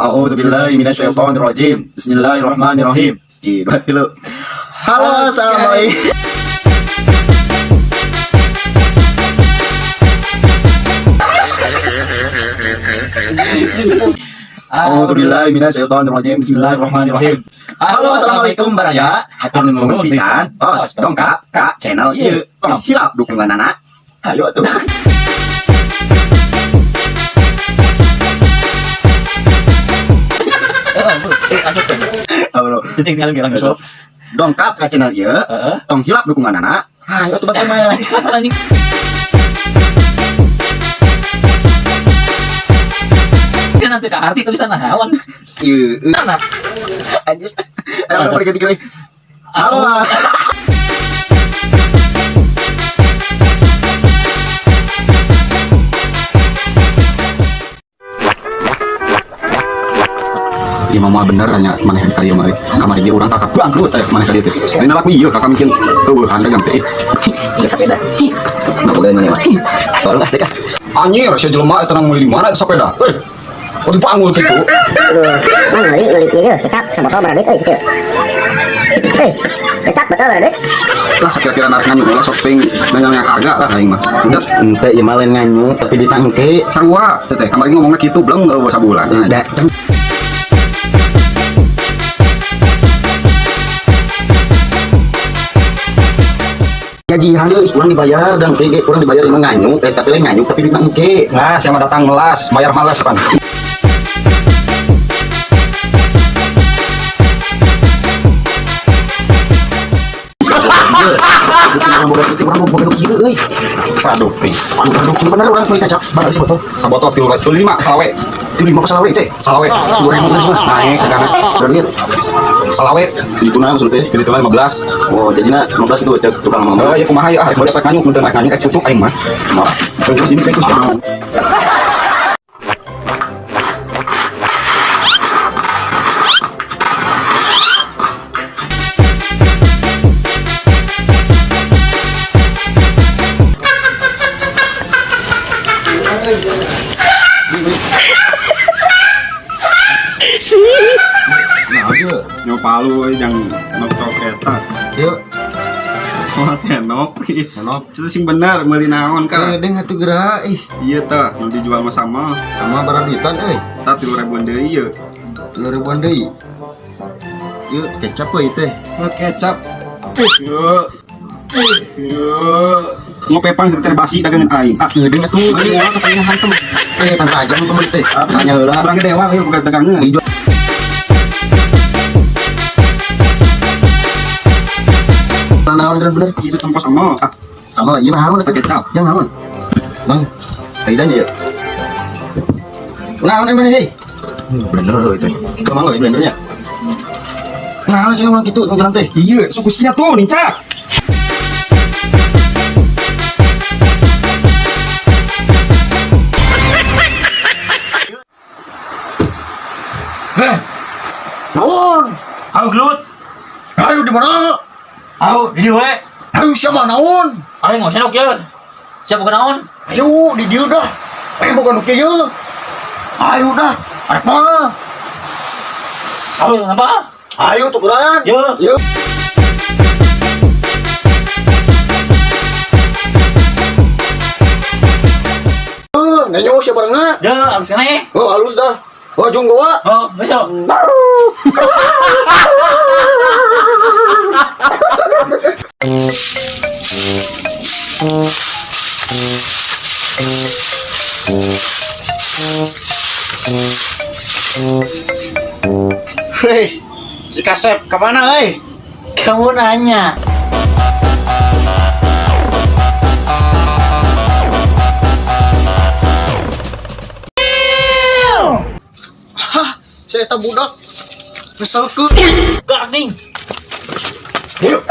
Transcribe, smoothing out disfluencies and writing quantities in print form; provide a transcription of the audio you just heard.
A'udzubillahi minasyaitonirrajim. Bismillahirrahmanirrahim. Ji, dua, tilu. Halo, assalamualaikum. A'udzubillahi minasyaitonirrajim. Bismillahirrahmanirrahim. Halo, assalamualaikum baraya. Hatur nuhun pisan. Tos dongkap ka channel ieu. Tong hilap dukunganana. Ayo atuh. Halo. Tinggal tinggal Besok dongkap ka channel ieu. Heeh. Tong hilap dukunganana. Ayo atuh batur mah. Anjing. Kan nanti ke arti tulisan naon. Ieu. Nah, Anjir. Ayo pergi pergi. Halo. Iya mah bener hanya maneh kali mah kamari ge urang kakak bangkrut teh maneh kali teh. Lain laku ieu kakak mikir eueuh dagang teh. Geus sepeda. Nah, boga mana mah. Tolong ah teh. Anjir sia jelema eta nang meuli di mana eta sepeda? Hei. Kok dipanggul kitu? Aduh, mang meuli meuli ieu kecap sabotol bara duit euy situ. Hei, kecap betul bara duit. Lah sakira-kira narik nganyu lah sok ting nanya harga lah aing mah. Udah Ente ieu mah lain nganyu tapi ditangke. Sarua teh kamari ngomongna kitu bleng eueuh sabulan. Da gajian euy kurang dibayar dan ge kurang dibayar emang nganyu tapi lain nganyu tapi ditangke. Nah, siapa datang melas, bayar malas pan. Urang boga kitu urang boga kieu euy. Aduh, ting. Aduh, aduh, bener urang meuli kecap barang sebotol. Sabotol 305 salawe. 35 salawe teh. Salawe. 2000 kan semua. Naik dagangan. Duit. Salawe. Itu nah maksudnya. Jadi itu 15. Oh, jadinya 15 itu cek tukang mama. Oh, ya kumaha ya, ah, boleh nganyu, mun teu naik nganyu, tutup aing mah. Terus ini terus ya. Nah, ieu. Nyo palu euy jang noktok eta. Ieu. Moal cenok. Cenok. Itu sing bener meuli naon ka. Deng atuh geura ih. Iya tah, nu dijual mah sama. Sama barang duitan euy. Tah 3.000-an deui ieu. 3.000-an deui. Ieu kecap euy teh. Oh, kecap. Yo. Yo. Ngopepang teh basi dagangan aing. Ah, Ieu deng atuh ieu ieu. katanya hantem. Eh, pan rajang pembeli teh. Ah, Tanya heula. Urang dewa ieu bukan dagangan. Ieu naon bener bener. Itu tempo sama. Ah, Sama ieu mah naon atuh kecap. Yang naon? Bang, kaidanya ya. Naon emang hei? Blender euy teh. Kemang euy blendernya. Naon sih urang kitu urang teh? Iya, suku sia tuh nincak. Heh, Naon? aku gelut. Ayo di mana? Aku di dieu we. Ayo siapa naon? Ayo mau senok ya. Siapa ke naon? Ayo di dieu dah. Ayo boga nu kieu. Ayo dah. Arek mah. Aku apa? Ayo tukeran. Yo. Yo. Nenyo siapa barengna? Ya, harus kene. Oh, halus dah. Oh, jung goa. Oh, besok. Hei, si Kasep kemana, hei? Kamu nanya. Hah, saya tak budak. Ngeselkeun. Gak nih. Yuk.